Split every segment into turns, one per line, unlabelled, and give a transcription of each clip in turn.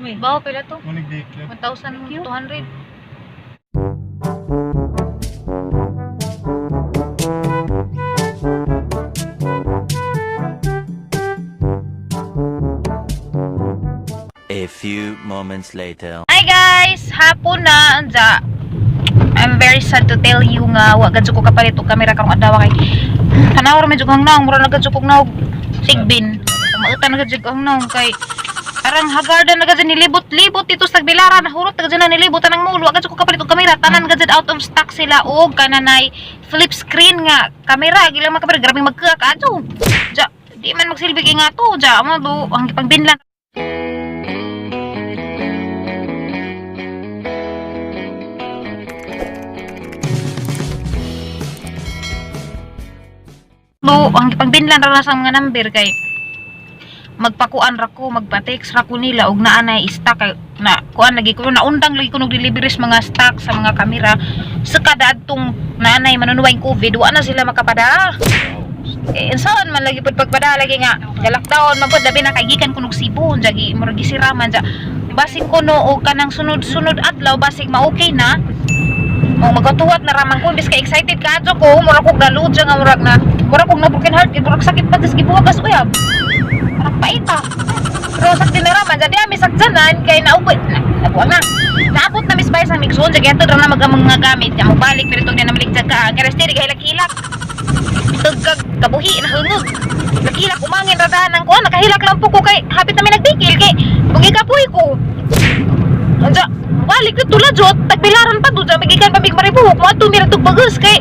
Bawo pila to?
Munig di
1,200.
A few moments later.
Hi guys! Hapon na anja. I'm very sad to tell you nga wa gadyo ko kapalit og kamera karong adlaw kay tanaw ra medyo kang naong mura na gadyo kog naog sigbin. Mautan na gadyo kang naong kay arang hagarda na gadyo nilibot-libot dito sa Tagbilaran, nahurot na gadyo na nilibot tanang mall, wa gadyo ko kapalit og kamera, tanan gadyo out of stock sila og kananay flip screen nga kamera gilang makapare grabe magkuha ka adyo. Ja, di man magsilbi kay nga to, ja mo do ang gipangbinlan. No, ang gipangbinlan ra na sa mga number kay magpakuan ra ko, magpa-text ra ko nila og naa na stock kay na kuan lagi ko naundang lagi ko nog deliveries mga stock sa mga kamera sa kada adtong naanay manunuway COVID wa na sila makapada. Eh saan man lagi pud pagpada lagi nga ga-lockdown man pud labi na kay gikan kunog Cebu unja gi murag gisira man ja. Basig kuno og kanang sunod-sunod adlaw basig ma-okay na. O magatuwat na raman ko, imbis ka excited ka adyo ko, murag kog naludya nga murag na, murag kog na broken heart, kay murag sakit pa tas gibuwagas uyab. Parang pait ah. Pero sakti na raman, jadi ami sakjanan kay naubot na, nabuang na. Naabot na mis bay sa mixon, jadi ato na mag ang mga gamit, ya mobalik pero tong na namaligtag ka, kay resti hilak-hilak. Tugkag kabuhi na hungog. Nakilak umangin radahan ang kuan, nakahilak lang po ko kay hapit na may nagtikil kay bugi kapuy ko. Ansa, balik na tulad jot, tagbilaran pa do, magikan pa mig maribuhok mo ato mira tug bagus kay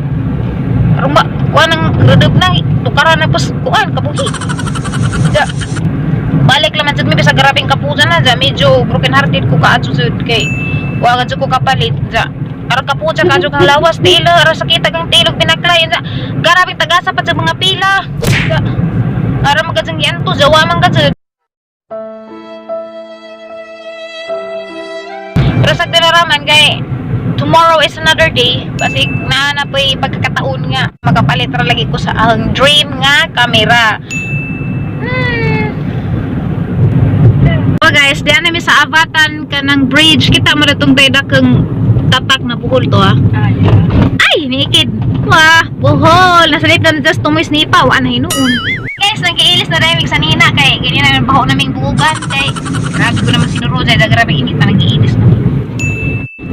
aron ba kuan ang redeb nang tukaran na pos kuan kabuhi. Ja, balik laman jud mi bisag grabeng kapujan na ja medyo broken hearted ko kaadto jud kay wa ka jud ko kapalit ja. Aron kapuja ka jud kang lawas tilo, aron sakit kang tilog pinaklay ja. Grabeng tagasa pa sa mga pila. Ja. Aron magkajang yanto jawa man ka jud. Pero sa dinaraman kay tomorrow is another day. Kasi naa na po'y pagkakataon nga makapalit ra lagi ko sa ang dream nga kamera. Oh guys, diyan namin sa Abatan kanang bridge. Kita mo na itong kang tatak na buhol to ah.
Ah, yeah.
Ay, nikid. Wah, buhol. Nasa late na just tumoy snipa. Wa na hinuon. Guys, nagkiilis na rin sa nina kay ganyan na baho naming buugan kay grabe ko naman sinuro dyan. Grabe init na nag-iilis na.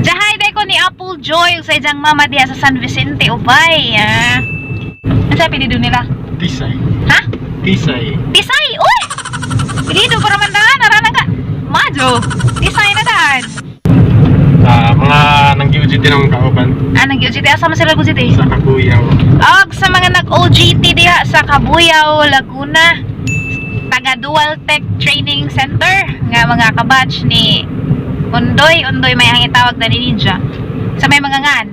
Jahay day ko ni Apple Joy sa ijang mama diha sa San Vicente Ubay. Ah. Ano sabi dito nila?
Tisay.
Ha?
Tisay.
Tisay! Uy! Dito para man daan, narana ka. Majo, tisay na daan.
Ah, mga nang-UGT ng kauban
Ah, nag-UGT. Asa man sila nag-UGT?
sa Kabuyaw.
Og sa mga nag-OGT diha sa Cabuyao, Laguna, taga Dual Tech Training Center nga mga kabatch ni Undoy, Undoy may ang itawag na ni Ninja. Sa may mga ngan,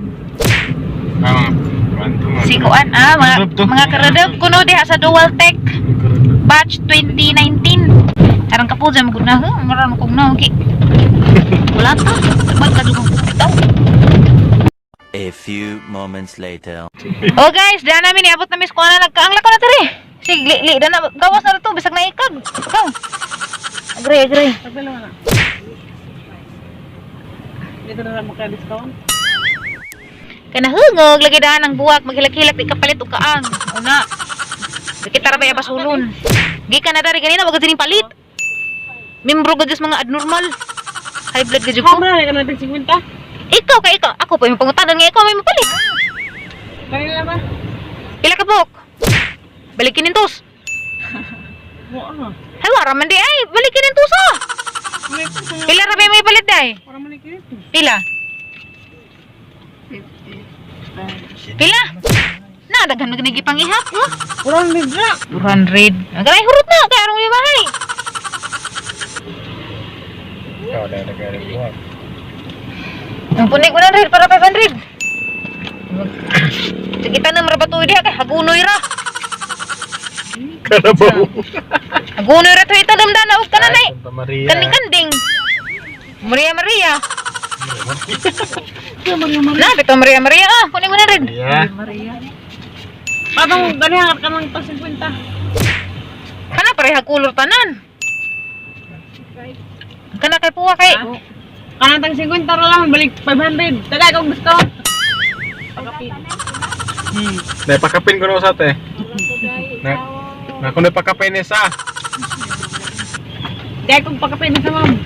Ah, mga kuan to, mga-
si Kuan, ah, mga,
Karadab to.
mga karadab kuno diha sa Dual Tech
Karadab.
batch 2019. Aron ka po dyan, maguna, huh? Maroon kong na, okay. Wala ta. Sabag ka dyan kong daw.
A few moments later.
Oh guys, dyan namin niabot na miss ko na nagkaangla ko na tiri. Sige, li, li, dana, gawas na to, bisag na ikag. Ikaw. Agree, agree.
Pagpila na. Dito na lang maka-discount.
Kanahungog, lagi daan ang buwak, maghilak-hilak, di kapalit o kaang. Una. Di kita rabay abasulon. Gi ka na dari ganina, wag ka din palit. Membro ka mga abnormal. High blood ka dyan ko.
How na ka na 50?
Ikaw kay ikaw. Ako pa yung pangutanan nga ikaw may mapalit.
Kanila ba?
Pila ka buok? Balikin nintos.
Oo. Ah.
Ay, wara man di ay. Balikin nintos ah.
May pa sa
Pila ra ba may palit ay?
para man ikito.
Pila? Pila? Na, daghan na ganigi pangihap, no?
Kurang libra.
200. Ang hurot na, kay arong libahay.
Ikaw na nag-aring buwak.
Ang punig 100 para 500. Sige tanam ra ba tuwi diha kay hagunoy ra.
Karabaw.
Hagunoy ra tuwi tanam dana og kanan ay.
Santa Maria.
Kanding kanding. Maria Maria.
Maria Maria.
Na, bitaw Maria Maria ah, punig 100.
Maria.
Maria. Patong ganihan ka ng pang 50.
Kana pareha kulor tanan. Kana kay puwa kay.
Kanang tang 50 ra lang balik 500. Taga kung gusto. Pakapin.
Dahil pakapin ko na sa te. Na, na kung napakapin ni sa.
Dahil kung pakapin sa ma'am.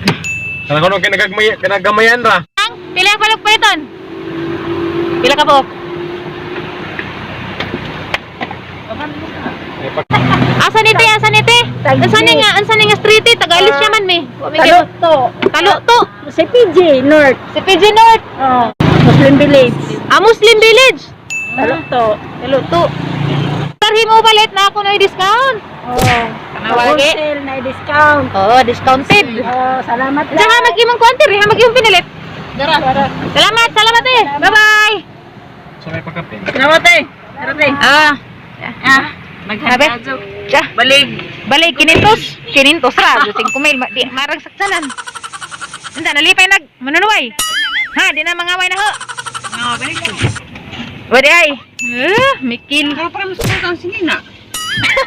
Kana kuno kinagagmay kinagamayan ra.
Ang pila ang palok paliton? Pila ka buok?
Dahil
Asa ni te? Asa ni te? Asa ni nga street eh? Taga Alicia man mi.
Talukto.
Talukto.
Sa PJ North.
Si PG North.
Oh, Muslim Village.
Ah, Muslim Village.
Talukto.
Talukto. Tarhi mo palit na ako na discount.
Oh.
Tanawa lagi.
Wholesale na discount.
Oo, discounted.
Oh, salamat
Diyan nga mag-imong kuantir, ha mag-imong pinalit.
Dara.
Salamat, salamat eh. Bye-bye.
So may pakapin.
Salamat eh. Tara te.
Ah,
Ah,
Sabi?
maghanda.
Siya.
Balik.
Balik, kinintos. Kinintos ra. Diyos, 5,000. Di, marang saksanan. Hindi, nalipay nag, manunuway. Ha, di na mangaway na ho.
Ah, balik.
Wadi ay. Eh, mikil.
Kaya para mas kung ang sinina.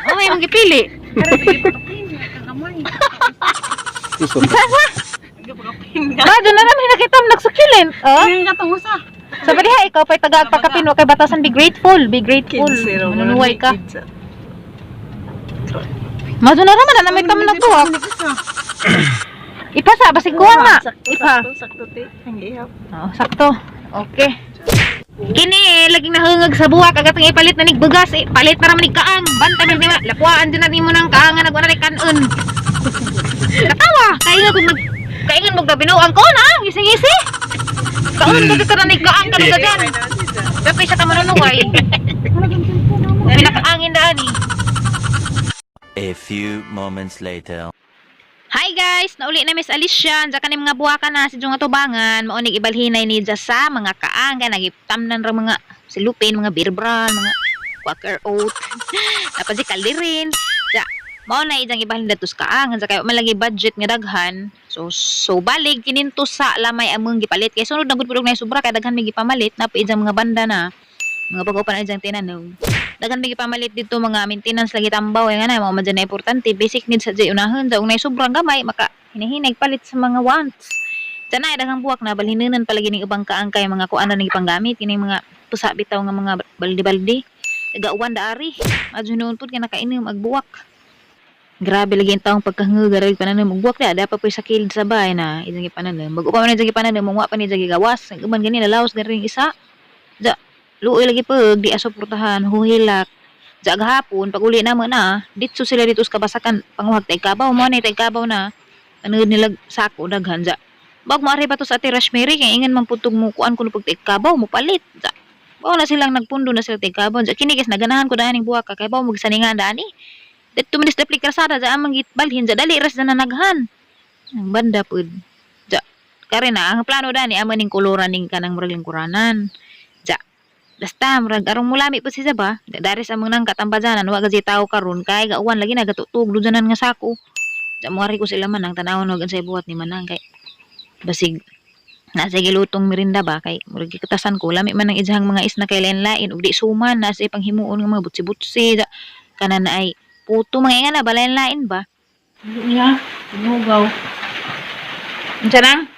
Oh, may mga gipili.
Tara sige pakapin. Kagamay.
Sasa?
Sige pakapin.
Ba, doon na namin nakita mo nagsukulent. Oh?
Ang katong usa.
Sabi diha, ikaw pa'y taga pagkapin, kay batasan, be grateful. Be grateful. Manunuway ka. Mazo na naman, na namin kami nagtuwak. Ipasa, basig kuha na. Ipa.
Sakto, te. Ang ihap.
Oo, sakto. Okay. Kini eh, laging nahungag sa buwak agatong ipalit na nigbugas eh, palit na raman kaang. Banta man nima, lapuan din natin mo ng kaangan nagwa na kanon. Katawa, kaingan kung mag kaingan mo gabinuang ko na, gising-gisi. Kaon ka dito na nigkaang ka ka dyan. Dapat siya ka manunuway. Pinakaangin daan eh.
A few moments later.
Hi guys! Nauli na Miss Alicia. Andiyan ka ni mga buwaka na si Jung Atubangan. Maunig ibalhinay ni Dya sa mga kaangga. Nagitamnan ra mga silupin, mga beer brand, mga Quaker Oat. Tapos si Kalderin. Dya, mao na ijang ibalhin datos kaang. Andiyan kayo malagi budget nga daghan. So balig kininto sa lamay among gipalit. Kay sunod na gud pud og na sobra kay daghan may gipamalit na ijang mga banda na mga bago pa na ijang tinanaw. Daghan may gipamalit dito mga maintenance lagi tambaw eh nga na mao man dyan na importante basic needs sa jay unahon sa unay sobrang gamay maka hinahinay palit sa mga wants. Tanay daghang buwak na balhinunan palagi ning ubang kaangkay mga kuan na ning ipanggamit kining mga pusa bitaw nga mga baldi-baldi. Taga-uwan daari. Adyo noon pud nga nakainom ag buwak. Grabe lagi ang taong pagkahangag aray pananom og buwak da dapat po'y sa kilid sa bahay na ijang ipananom. Bag-o pa man ijang ipananom wa pa ni ijang gigawas. Ang uban gani nalaos gani ring isa. Ja, luoy lagi pag di asuportahan huhilak. Sa gahapon, pag uli namo na, ditso sila dito sa kabasakan, panguhag tay kabaw, mo na tay kabaw na. Ano nila sako daghan ja. Bag maari pa to sa Ate Rashmeri kay ingan man putog mo kuan kuno pag tay kabaw mo palit. Ja. Bao na silang nagpundo na sila tay kabaw. Ja kini guys naganahan ko daaning buwak ka kay bao magsaningan daani. Dito man sa kalsada ja amang gitbalhin ja dali ras na nanaghan. Ang banda pud. Ja kare na ang plano dani amo ning kuluran ning kanang murag lingkuranan. Ja basta murag arong mulami po siya ba dari sa mga nang katambajanan wa gaji tao karon kay gauwan lagi nagatutug dujanan nga sako. Sa muari ko sila manang tanawon og unsay buhat ni manang kay basig nasa gilutong merinda ba kay murag gikatasan ko lami man ang ijahang mga isna kay lain-lain ug di suman nasa ipanghimuon nga mga butsi-butsi da, kana na ay puto mga inga na ba lain-lain ba
Niya, hugaw.
Unsa nang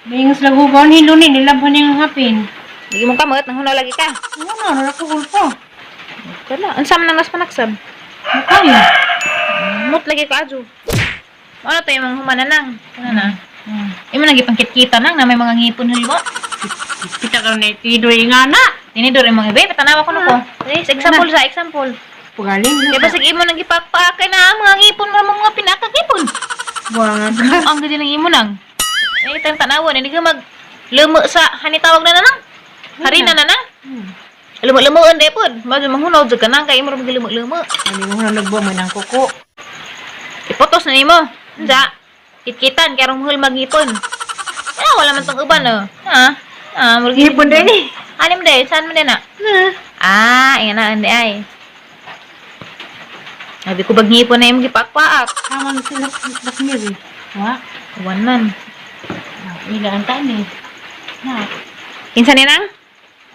May sila hugaw ni Luni, nilabhan niyang hapin.
Lagi mong kamot nang hunaw lagi ka.
Ano na, nalako gulpo.
Kala unsa man ang nas panaksab?
Mukay.
Mut lagi ka adyo. Ano tayo mga humana nang? Ano na? Imo nang gipangkit-kita nang na may mga ngipon haliwa.
Kita ka na tidoy nga na.
Tinidor imong ibe patanawa ko nako. Eh, sa example sa example.
Pagaling.
Kaya basig imo nang gipakpaakay na ang mga ngipon mo mga pinakangipon.
Buwangan.
Ang gadi ng imo nang. Eh, tang tanawa hindi ka mag lumo sa hanitawag na na nang. Harina na na. Lumo-lumuon di pod. Mas manghunaw jud ka nang kay imo ra maglumo-lumo.
Ano mo na nagbuman ang kuko.
Ipotos na nimo. Unsa? Kitkitan kay rong muhul magngipon. Ah, wala man tong uban oh. Ha? Ah, murag
Ngipon din eh.
Ano mo day? Saan mo din na? Ah, inga na hindi ay. Sabi ko bagngipon na imong gipakpaak.
Tama na sila Lasmiri. Wa?
Wanan.
Ila ang tani. Na.
Kinsa ni nang?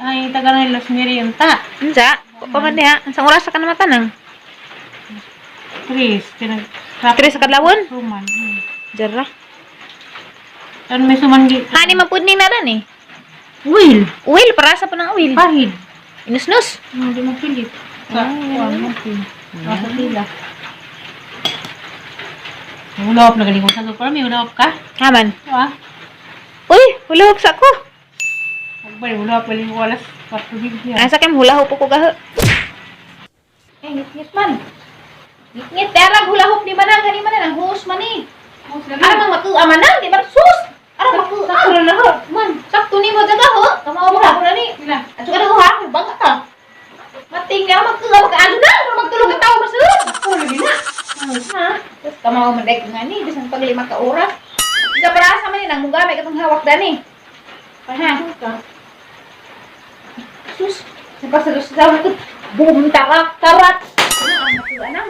Ay, taga na Lasmiri yung ta.
Unsa? Pa man diha? Unsang oras ka naman tanang?
Tris.
Tres sa kadlawon?
Ruman.
Jara.
Ano may sumanggi?
Hani man pud ni naran eh.
Will.
Oil para sa pa ng oil.
Pahid.
Inusnus.
Hindi mo pilit. Sa kuwan mo. Sa pila. Hulop na galing ko sa super. May hulop ka?
Haman.
Ah.
Uy, hulahop sa ko.
Magbay, hulop galing ko alas 4:30.
Asa kay hulahop ko gaho. Eh, ngit-ngit man. Ngit-ngit terag hulahop ni manang kani man ang hus man eh. Ara mang matua manang di ba sus. Ara matua.
Sakto na ho.
Man, sakto ni mo daga ho. Kamao mo ka ni.
Sila.
Ato ka ha, bangga ta. Mating nga magtuwa magkaano na, pero magtulog ka tao masulod.
Ako lagi na.
Ha? Tapos kamao man dek nga ni bisan pag 5 ka oras. Isa para sa man ni nang mugamit katong hawak dani. Ha? Sus, nagpasalos sa ko. Boom, tarak, tarak. Ano ang matuwa na?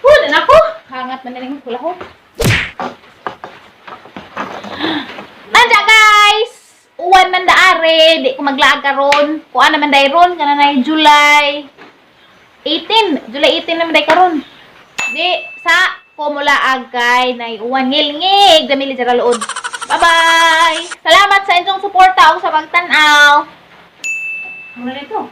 Hud, anak ko. Hangat man nilang kulahok. Nanja guys! Uwan man daare, di ko maglaag karon. Kuan naman day ron kana na July 18. July 18 naman day karon. Di sa ko mulaag kay nay uwan ngilngig damili dira luod. Bye-bye. Salamat sa inyong suporta ug sa pagtan-aw.
Muna dito.